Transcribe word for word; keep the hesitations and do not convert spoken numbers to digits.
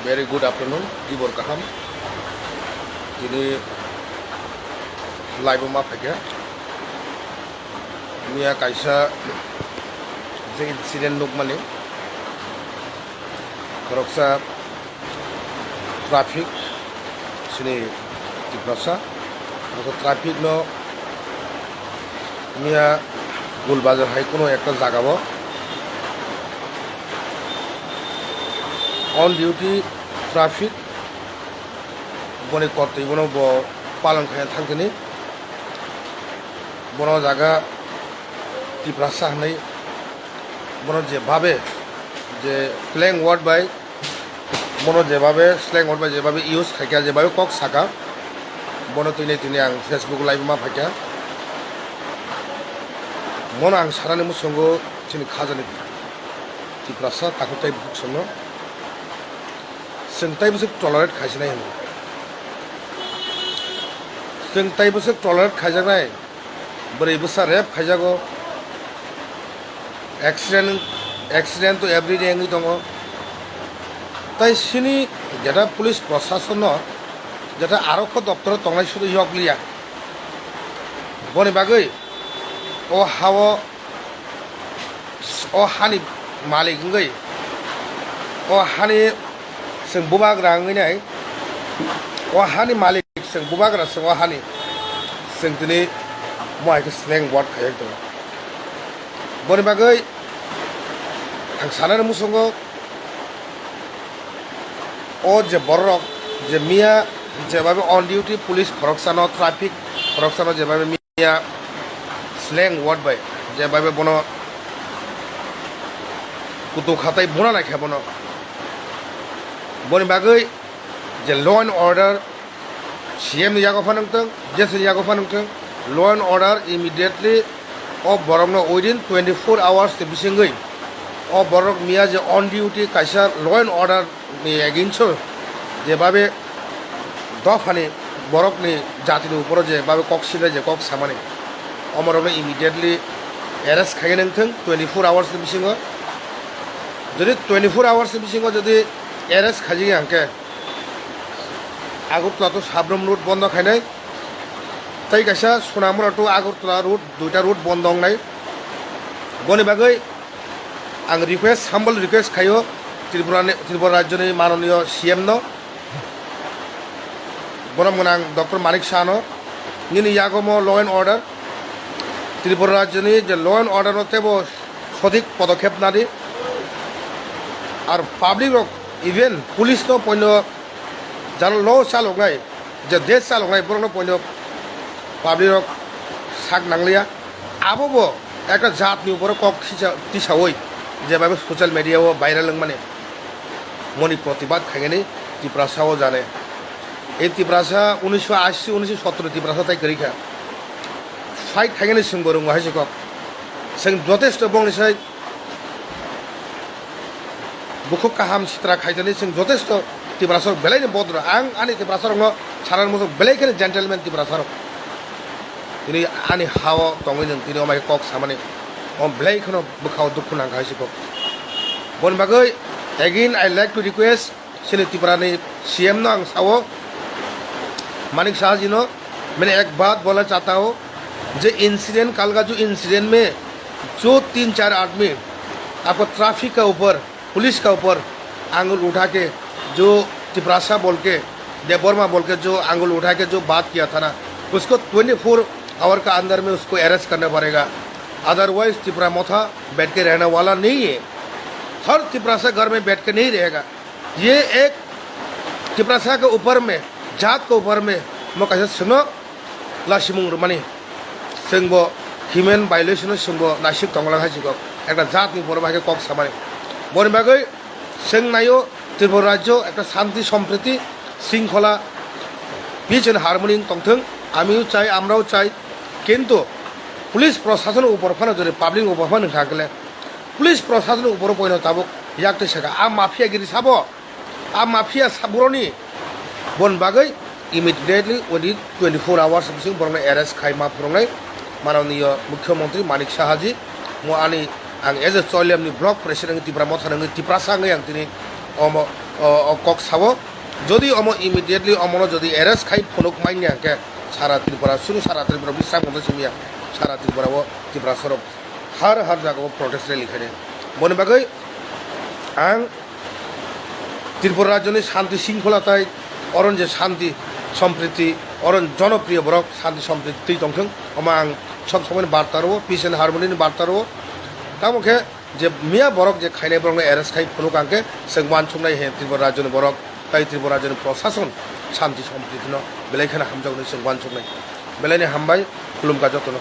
Very good afternoon, Dibor Kaham. Tini live-o ma phaikha. Miya kaisa je incident nukmani. Khoroksa traffic sini Tiprasa. Khoroksa traffic no miya Gul Bazar hai kuno ekta jaga o on duty traffic boni kortwi bono bo palon khaina thangkhe ni bono jaga Tiprasa hinwi bono je babe je slang word bai bono je babe slang word bai je babe use khaikha je babe kok saka bono tini tini ang Facebook live ma phaikha. Mono ang sanani musungo chini khajani Tiprasa takhuk tei bukhuk songno chwng tei bwswk tolerate khaisinai hwnwi. Chwng tei bwswk tolerate khaijaknai, bwrwi bwsa rape khaijago, accident, accident to everyday wngwi tongo. Tai sini jeta police proshasonno jeta arokho doptoro tongnai sudu yokliya. Boni bagwi o hao o hani malik wngwi, o hani chwng bubagra wngwi nai, o hani malik chwng bubagra chwng o hani chwng tini mo hai khe slang word khaijak tongo. Boni bagwi ang sanani musungo o je borok je miya jebabe on duty police khoroksano traffic khoroksano jebabe miya slang word bai jebabe bono kutuk hatai buna naikha bono. Boni bagwi je law and order C M ni yago phano wngthung, J C ni yago phano wngthung, law and order immediately o borokno within twenty four hours ni bisingwi o borok miya je on duty kaisa law and order ni against o jebabe dophani borokni jatini uporo jebabe kok sinai je kok samani omorokno immediately arrest khaina wngthung twenty four hours ni bisingo. Jodi twenty four hours ni bisingo jodi arrest khaijagya hwnkhe Agartala to Sabrum road bondo khainai, tei kaisa Sonamura to Agartala road, duita road bondo wngnai. Boni bagwi ang request, humble request khaio Tripura ni, Tripura rajyoni manoniyo C M no, borom gwnang Doctor Manik Saha no, nini yagomo law and order, Tripura rajyoni je law and order no teibo sothik podokhep nadi. Ar public rok, even police no poino jaro law chaloknai, je desh chaloknai borokno poino public rok sak nangliya. Abobo ekta jatni uporo kok tisa-, tisawi jebabe social media o viral wngmani moni protibad khaigani Tiprasa o jane. Ei Tiprasa unisho ashi, unisho sotro Tiprasa tai kwrwi kha. Fight khaigani chwngbo rwngo hai se kok. Chwng jotesto bongni sai bukhuk kaham sitra khaitani chwng jotesto Tiprasa rok belai ni bodro. Ang ani Tiprasa rokno sanani muchung belai kheno gentleman Tiprasa rok. Tini ani hao tongwi nwng tini omai kok samani om belai kheno bwkhao dukhu nangkha hai se kok. Boni bagwi again I like to request chini Tripura ni C M no ang sao, Manik Saha ji no, maine ek baat bolna chahta hu, je incident, kal ka jo incident mein jo teen chaar aadmi aapko traffic ka upar, police ka upar angul utha ke, jo Tiprasa bol ke, Debbarma bol ke jo angul utha ke jo baat kiya tha na, usko twenty four hour ka andar mein usko arrest karna padega, otherwise Tipra Motha baith ke rehne wala nahi hai, har Tiprasa ghar mein baith ke nahi rahega. Ye ek Tiprasa ke upar mein, jaat ke upar mein, mo kaisa suno lasimung rwmani. Chwngbo human violation o chwngbo naisik tongla hai chikok. Ekta jaat ni borok hai khe kok samani. Boni bagwi chwng naio Tripura rajyo ekta shanti sompriti, shringkhola, peace and harmony tongthwng. Amiyo chai, amrao chai. Kintu police proshashan upor phano jodi public upor phano thangkhle police proshashan upor poino tabuk yak twi saka. A mafia giri sabo. A mafia saburoni bon bagwi immediately within twenty four hours bising borokno arrest khai ma phurungnai mananiyo Mukhyamantri Manik Saha ji. Mo ani ang as a Choilamni block president wngwi Tipra Motha wngwi Tiprasa wngwi ang tini omo o, o kok sao. Jodi omo immediately omono jodi arrest khai phunuk manya hwnkhe sara Tripura, suru sara Tripura bisrang moto simiya, sara Tripura o Tripura sorok har har jaga o protest rally khainai. Boni bagwi ang Tripura rajyoni shanti shringkhola tai oron je shanti sompriti oron jonopriyo borok shanti sompriti twi tongthung, omo ang sob somoi ni barta rwo, peace and harmony ni barta rwo. Tamo khe je miya borok je khainai borokno arrest khai phunuk ang khe chwng uansuknai he Tripura rajyoni borok tai Tripura rajyoni prosason shanti sompriti no belai kheno hamjaknai chwng uansuknai. Belai ni hambai, khulumkha jotono.